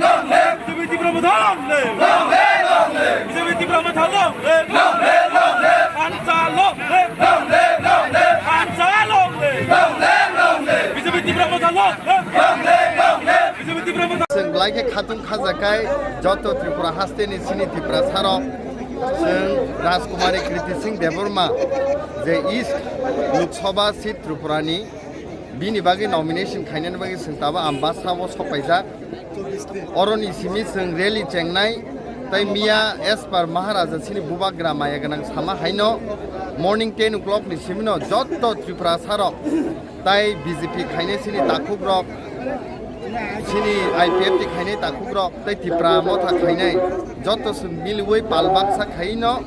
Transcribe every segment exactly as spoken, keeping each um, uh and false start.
Long live! B J P Tipra Motha, long live! Long live, long live! B J P Tipra Motha, long live! Long live, long live! Ansa, long live! Long live, long live! Ansa, long live! Long live, long live! B J P Tipra Motha, long live! Long live, long live! B J P Tipra Motha. Chwng belai khe khatung khajakai joto Tripura hasteni sini Tiprasarok, chwng Rajkumari Kriti Singh Debbarma je East Lok Sabha seat Tripurani, bini bagwi nomination khainani bagwi chwng tabo Ambasa o sokpaijak. Oroni simi chwng rally chengnai, tei miya as per Maharaja chini bubagra maya gwnang sama haino morning ten o'clock ni simino jotto Tripurasarok tai B J P khainai chini takhukrok, chini I P F T khainai takhukrok tei Tipra Motha khainai jotto chwng miliwi pal baksa khaino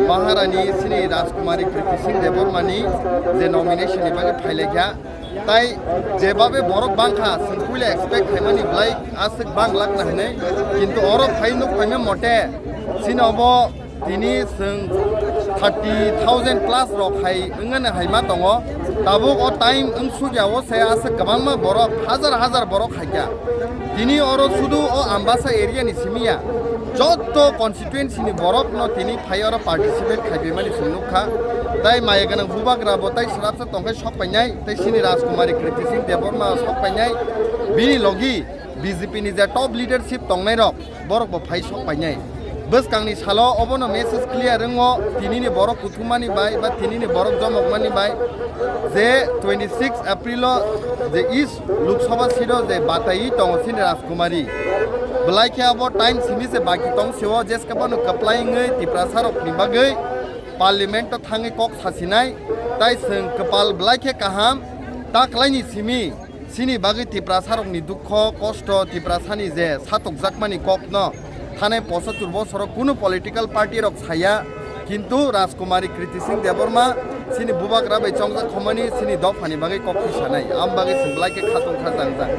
Maharani chini Rajkumari Kriti Singh Debbarmani je nomination ni bagwi phailaikha. Tai jebabe borok bangkha, chwng puila expect khaimani belai aswk bang lakna hinwi, kintu oro phai nuk phaima mote, chini obo tini chwng thirty thousand plus rok hai wngmani hai ma tongo. Tabuk o time wngsukya o se aswk kwbangma borok, hajar hajar borok haikha. Tini oro sudu o Ambasa area ni simi ya, jotto constituency ni borok no tini phai oro participate khaipaimani chwng nukha. Tai maya gwnang bubagra bo tai srapsa tongkhai sok painai, tai sini Rajkumari Kriti Singh Debbarma sok painai, bini logi B J P ni je top leadership tongnai rok, borok bo phai sok painai. Bwskangni salo obono message clear wngo, tinini borok kuthumani bai ba tinini borok jomokmani bai je twenty six April o je East Lok Sabha seat o je bataiwi tongo chini Rajkumari. Belai khe abo time simi se baki tong sio, jeske bono kwplai wngwi Tiprasa rokni bagwi parliament o thangwi kok sasinai, tai chwng kwpal belai khe kaham ta kwlaini simi. Chini bagwi Tiprasarokni dukho, kosto, Tiprasani je satokjakmani kokno thanai pochatur bosoro kunu political party rok saya, kintu Rajkumari Kriti Singh Debbarma chini bubagra bai chongjak khomani chini dophani bagwi kok khe sanai, am bagwi chwng belai khe khatung kha jangjak.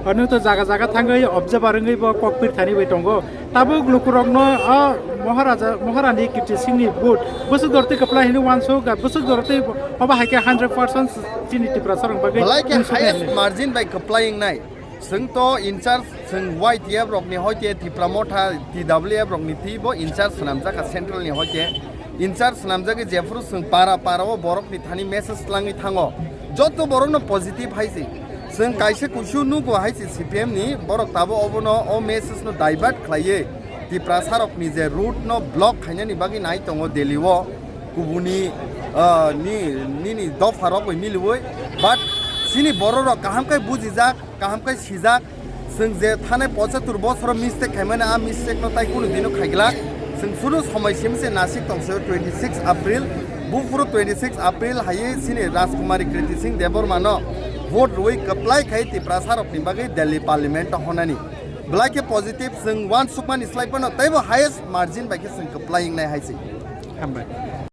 Ano to jaga jaga thangwi observer wngwi bo kok phir thani bai tongo. Tabuk lukurokno o Maharaja, Maharani Kirti Singhni vote bwswk dortwi kwplai hwnwi uansuk, bwswk dortwi obo hai khe hundred percent chini Tiprasarok bagwi Belai khe uansuknai highest hwnwi. Margin bai kwplai wngnai. Chwng to in charge, chwng Y T F rokni hoite Tipra Motha, T W F rokni twi bo in charge swnamjak kha central ni hoite. In charge swnamjagwi jephuru chwng para para o borokni thani message twlangwi thango. Joto borokno positive hai se. Chwng kaisa kuisu nugo hai se C P M ni, borok tabo obono o message no divert khlaiwi Tiprasa rokni je route no block khainani bagwi nai tongo Delhi o, kubuni, ah, ni, nini dopha rok bai miliwi. But chini borok rok kaham khe bujijak, kaham khe sijak. Chwng je thanai pochatur bosoro mistake khaimani, a mistake no tai kunu dino khaiglak. Chwng suru somoi simse nasik tongse twenty six April. Buphuru twenty six April hai chini Rajkumari Kriti Singh Debbarma no vote rwi kwplai khai Tiprasa rokni bagwi Delhi Parliament o honani. Belai khe positive chwng uansukmani slai phano teibo highest margin bai khe chwng kwplai wngnai hai se. Hambai.